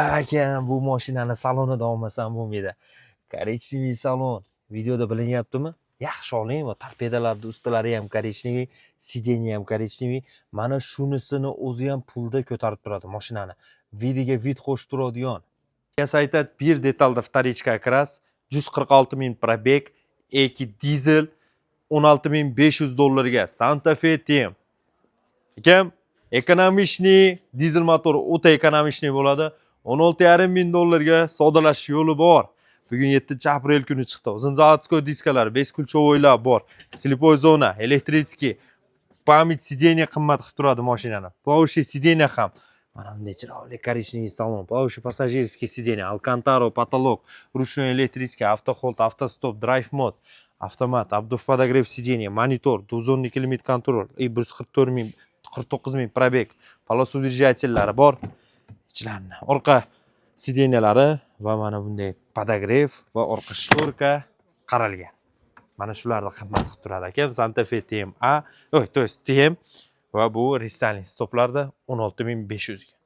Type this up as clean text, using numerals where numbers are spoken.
Akam, bu mashinani salonida olmasam bo'lmaydi. Коричневый salon. Videoda bilinyaptimi? Yaxshi oling va torpedalarni ustilari ham коричневый, сиденье ham коричневый. Mana shunisini o'zi ham pulda ko'tarib turadi mashinani. Вид iga вид qo'shib turadigan. Egasi aytadi, bir detalda вторичка окрас, 146 ming пробег, 2 dizel, 16 500 dollarga Santa Fe TM. Akam, экономичный dizel motor o'ta экономичный bo'ladi. 16,5 ming dollarga savdolashish yo'li bor. Bugun 7 aprel kuni chiqdi. Uzun заводской diskalar, бесключевой lar bor. Слепой зона, электрический, память сиденья qimmat qilib turadi mashinani. Плавающий сиденье ham. Mana bunday chiroyli коричневый salon, плавающий пассажирский сиденье, алкантара потолок, ручной электрический, автохолд, автостоп, драйв мод, автомат, обдув, подогрев сиденья, monitor, двухзонный климат контроль и 144 ming, 49 ming пробег, полосоудержатель lari bor. Ichilarini orqa сиденья lari va mana bunday подогрев va orqa шторка qaralgan. Mana shularni qimmat qilib turadi, akam. Santa Fe TMA, oy, то есть TM va bu рестайлинг stoplarda 16 500 ga.